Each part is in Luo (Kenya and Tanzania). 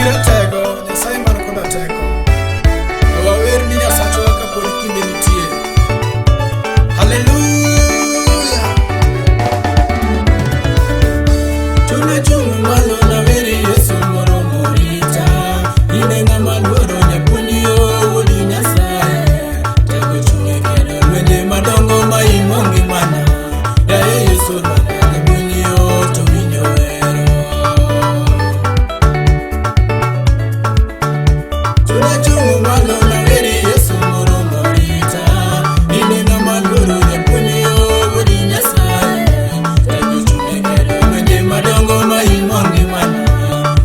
Ratego, Nyasaye man koda teko. Wawer ni Nyasachwa kapod kinde nitie. Haleluya! Chunya chung' malo nawere Yesu moromo rita. In e ng'ama luoro japuonj yo wuod Nyasaye. Tego chunye kedo lwenje madongo maimo ngimana. Yaye Yesu Lwanda japuonj yo to winjo wero. Chunya chung' malo nawere Yesu moromo rita. In e ng'ama luoro japuonj yo wuod Nyasaye. Tego chunye kedo lwenje madongo maimo ngimana.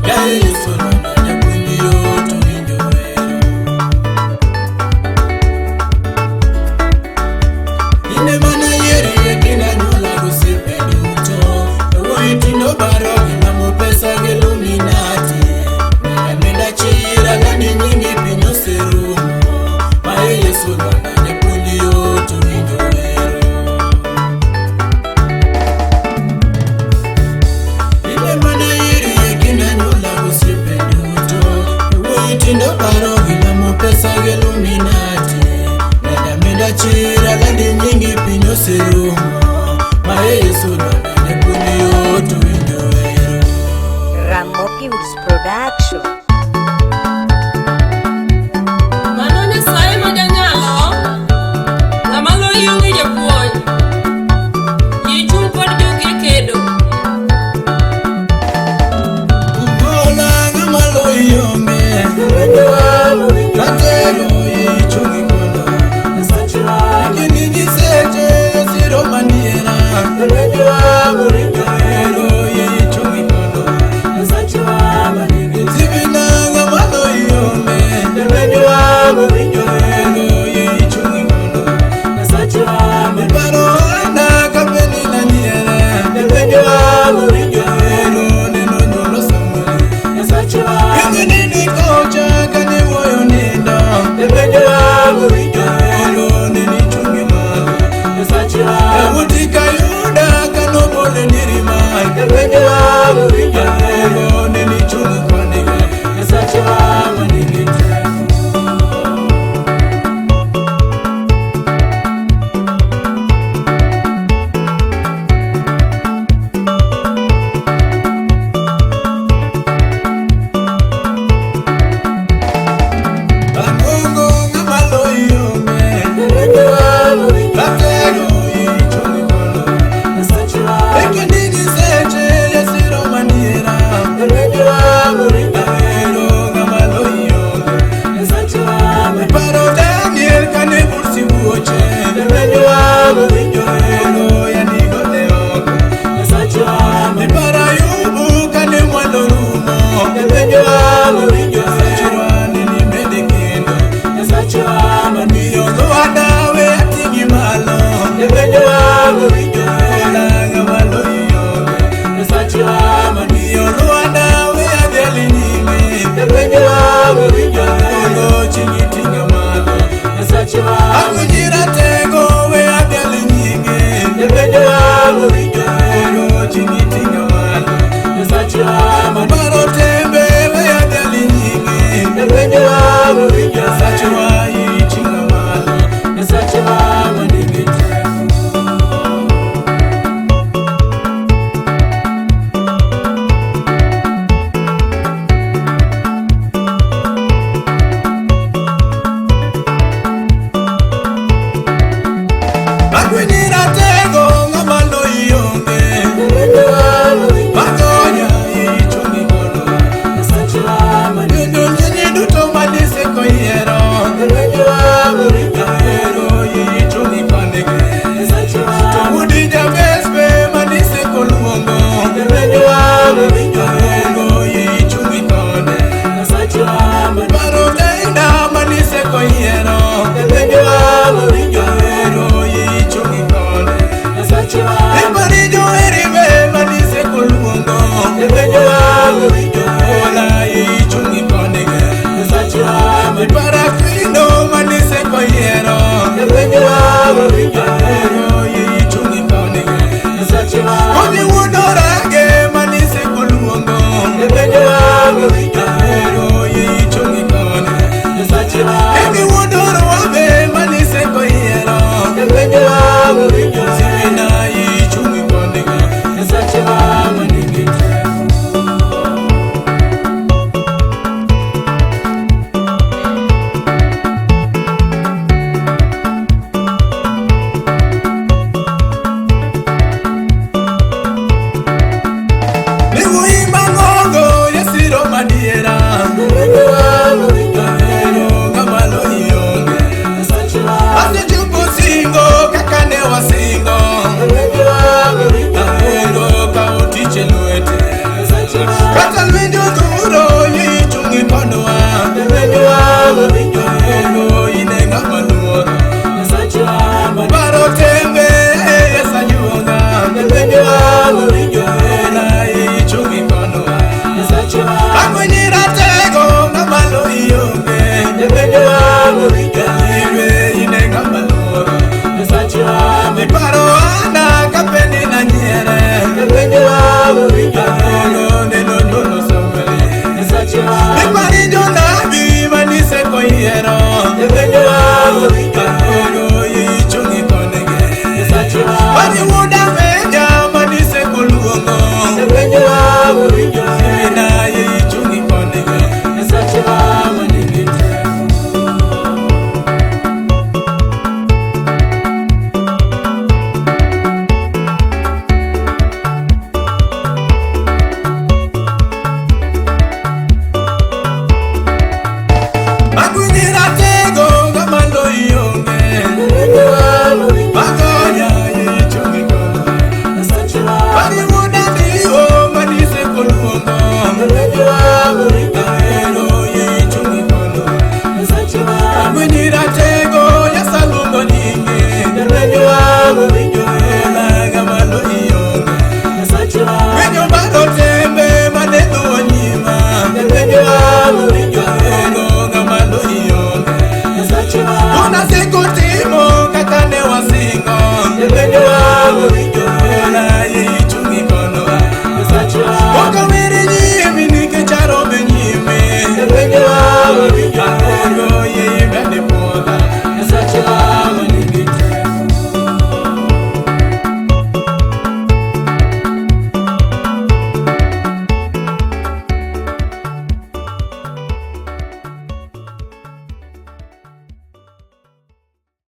Yaye Yesu Lwanda japuonj yo to winjo wero. In ema nayieri e kind anyuola gosiepe duto. Yawuoyi tindo baro gilamo pesa gi Illuminati. Meda chir alandi nyingi piny oserumo. Maye Yesu Lwanda japuonj yo to winjo wero. In ema nayieri e kind anyuola gosiepe duto. Yawuoyi tindo baro gilamo pesa gi Illuminati. Meda meda chir alandi nyingi piny oserumo. Maye Yesu Lwanda japuonj yo to winjo wero. Ramogi Woods Production.